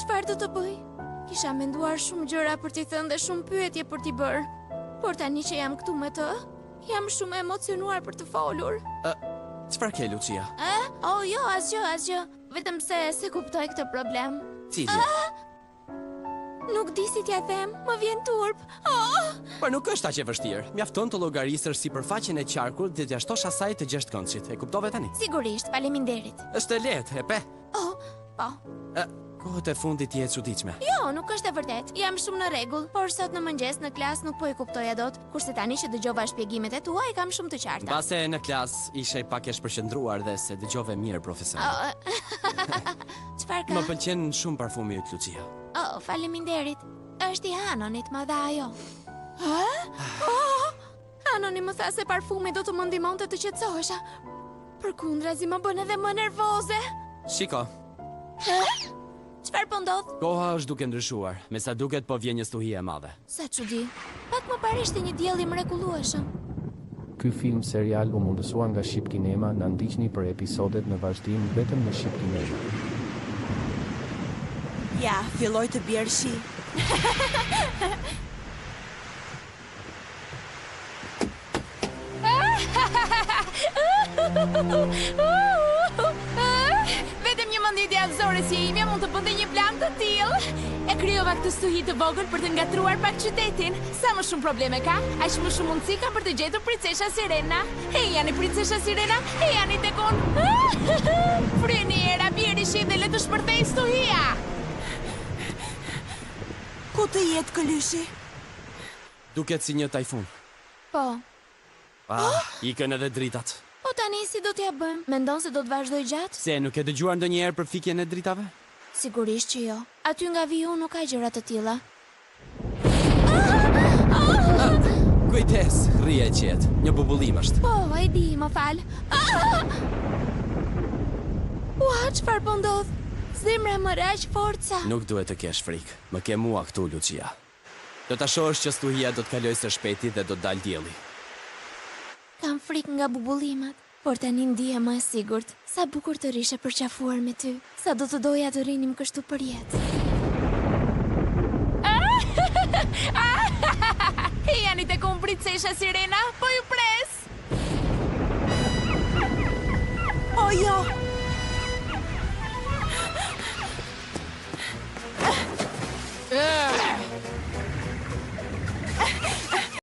çfarë do të bëj? Kisha menduar shumë gjëra për t'i thënë dhe shumë pyetje për t'i bërë. Por tani që jam këtu me të, jam shumë e emocionuar për të folur. Ë, çfarë ke, Lucia? Ë? Oh, jo, asgjë, asgjë. Vetëm se s'e kuptoj këtë problem. Cili? Nuk di si t'ia them, më vjen turp. Oh! Por nuk është aq e vështirë. Mjafton të llogarisësh sipërfaqen e qarkut dhe t'ia shtosh asaj të gjashtëkëndshit. E kuptove tani? Sigurisht, faleminderit. Është e lehtë, e pe? Oh, po. Ë, kohët e fundit je e çuditshme. Jo, nuk është e vërtetë. Jam shumë në rregull, por sot në mëngjes në klasë nuk po e kuptoja dot, kurse tani që dëgjova shpjegimet e tua i kam shumë të qarta. Mbase në klasë ishe pak e shpërqendruar dhe s'e dëgjove mirë profesorin. Oh, Çfarë ka? Më pëlqen shumë parfumi yt, Lucia. Oh, faleminderit. Është i Hanonit, ma dha ajo. Hë? Oh! Hanoni më tha se parfumi do të më ndihmonte të qetësohesha. Përkundrazi më bën edhe më nervoze. Shiko. Hë? Çfarë po ndodh? Koha është duke ndryshuar. Me sa duket po vjen një stuhi e madhe. Sa çudi. Pak më parë ishte një diell i mrekullueshëm. Ky film serial u mundësua nga Shqipkinema na ndiqni për episodet në vazhdim vetëm në Shqipkinema. Ja, filloi të bjerë shi. Vetëm një mendje djallëzore si e imja mund të bënte një plan të tillë. E krijova këtë stuhi të vogël për të ngatërruar pak qytetin. Sa më shumë probleme ka, aq më shumë mundësi kam për të gjetur Princesha Sirena. Ejani Princesha Sirena, ejani tek unë. Fryni era, bjeri shi dhe le të shpërthejë stuhia. Ku të jetë këlyshi? Duket si një tajfun. Po. Ah, ikën edhe dritat. Po tani si do t'ia bëjmë? Mendon se do të vazhdojë gjatë? Pse, nuk ke dëgjuar ndonjëherë për fikjen e dritave? Sigurisht që jo. Aty nga vij unë nuk ka gjëra të tilla. Kujdes, rri e qetë. Një bubullimë është. Po, e di, më fal. Ua, çfarë po ndodh? Zemra më rreh aq fort sa. Nuk duhet të kesh frikë. Më ke mua këtu, Lucia. Do ta shohësh që stuhia do të kalojë së shpejti dhe do të dalë dielli. Kam frikë nga bubullimat, por tani ndihem më e sigurt. Sa bukur të rrish e përqafuar me ty. Sa do të doja të rrinim kështu përjetë. Ejani tek unë, Princesha Sirena, po ju pres!